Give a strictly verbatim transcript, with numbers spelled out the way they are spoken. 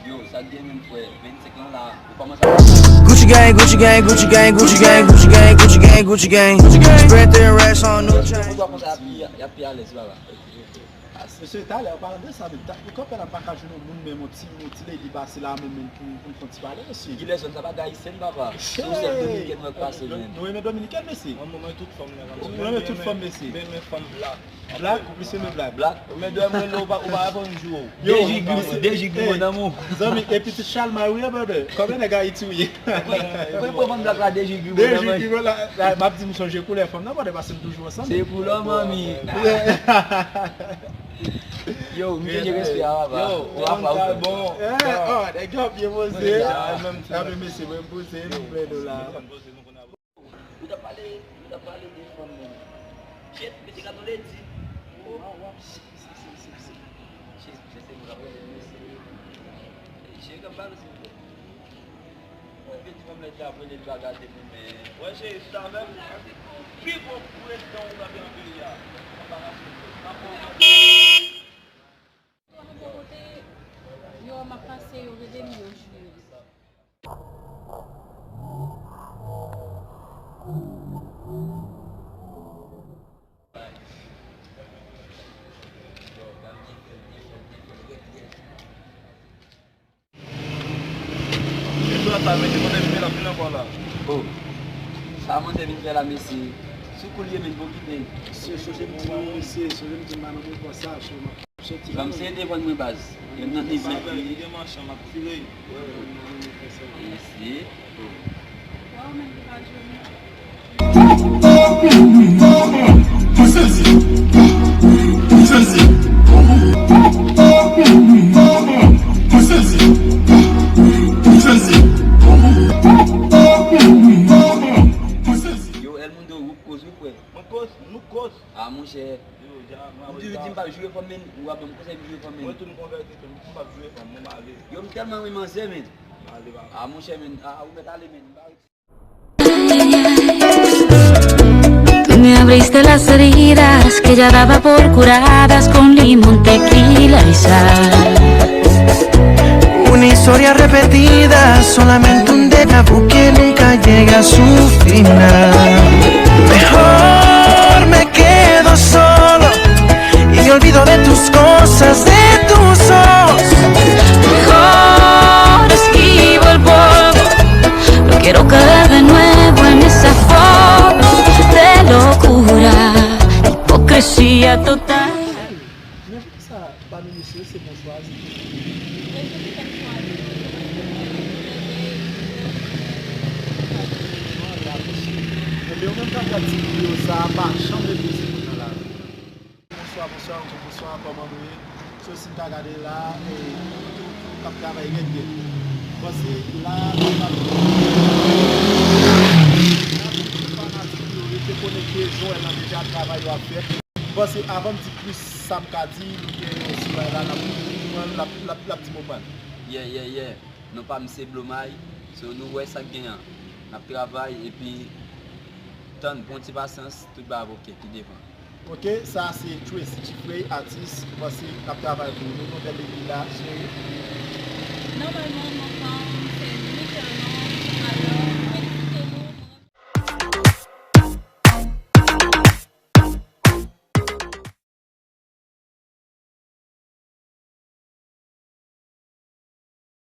Yo, sa k gen menm, frè? Vennsenk lan la, ou kòmanse. Gucci gang, Gucci gang, Gucci gang, Gucci gang, Gucci gang, Gucci gang, Gucci gang. Spread their racks on no chain. Poutèfò konsa y ap pi, y ap pi alèz, papa. Mesye, talè, an palan de sa menm, ta, ou kanpe la, m pa ka jwenn yon moun, menm yon ti, yon ti lady pase la menm, menm pou, pou n fè yon ti pale, mesye. Kilè zòn sa pa Ayisyen, papa? Se yon sèl Dominikèn mwen k pase, menm. Nou renmen Dominikèn, mesye? Mwen, mwen, mwen tout fanm nan. Ou renmen tout fanm, mesye? Men, men fanm black. Black, ou plis renmen black. Black. Men dèyè mwen, ou pa, ou pa reponn jou. Yo, Deji Gribo, Deji Gribo nan mou. Zanmi, e pitit Chalmay ou ye, brother? Konbyen nèg Ayiti ou ye? Mwen, mwen, mwen, black la, Deji Gribo nan mou. Deji Gribo la, la, m ap di m sonje koulè fanm nan, brother, paske n toujou ansanm. Se koulè manmi. Yo, m genyen respè a, papa. Yo, papa, ou bon. Eh, oh, nèg yo ap byen poze. Mwen, menm ti. Mesye, mwen poze, m plede la. Ou t ap pale, ou t ap pale de fanm nan. Shit, mesye ka tande di. Oh, shit, shit, shit, shit, shit. Shit, mesye, nou t ap rele mesye. Shit, ka pale, silvouplè. Mwen vle di fanm nan te ap rele l pa gade pou mwen. Wè, cheri, se sa menm. Pi gwo prezidan ou gade nan peyi a. Anba rachin. Anba rachin. Yo, m ap pase, yo rele m, yo jwe. Sa manzè vin fè la, mesye. Sou kou l ye, men, pou kite. Mesye, sonje m di nou, mesye, sonje m di nou, madanm mwen konsa, sou Ban m sere devan mwen baz. Yo nan nivo epi. Mesye. Yo, El Mundo, ou k koz, ou k wè. Mwen koz, nou koz. A, monchè. Yo, ja, m di, di m p ap joure fanm, men, ou ap ban m konsèy m joure fanm, men. Mwen tou m konvèti tou, m p ap joure fanm, mwen m ale. Yo, m tèlman renmen manzè, men. M ale, papa. A, monchè, men, a, ou mèt ale, men. M pa Tú me abriste las heridas que ya daba por curadas con limón, tequila y sal. Una historia repetida, solamente un déjà vu que nunca llega a su final. Mejor me quedo solo y me olvido de tus cosas, de tus ojos. Mejor esquivo el polvo. No quiero caer de nuevo en esa foto de locura, hipocresía total. Men poukisa pami mesye yo se mwen chwazi? Rezon ki fè m chwazi w, se paske mwen renmen lè w, lè w fè yon bagay ki pa gen. Ebyen, ou menm k ap gad ti videyo sa a, pa janm refize moun nan lavi. Bonswa, bonswa, bonswa, bonswa, kòman nou ye? So, si n ta gade la, e, nou tou, tou k ap travay rèd rèd. Bon, se la, nou ap, fanatik yo rete konekte, jan w wè nan deja travay yo ap fèt. Bon, se avan m di plis sa m ka di, nou gen yon ti bagay la, n ap pran l, l ap, l ap, l ap di m w pran l. Yeah, yeah, yeah. Non pa m se Blomay. So, nou wè sa k gen an. N ap travay epi tann, pran ti pasyans, tout bagay ap oke pi devan. Oke, sa se Tracy Gifrey, atis, m panse n ap travay pou nou, nou bèl epi la, cheri. Nòmalman, m anfòm, se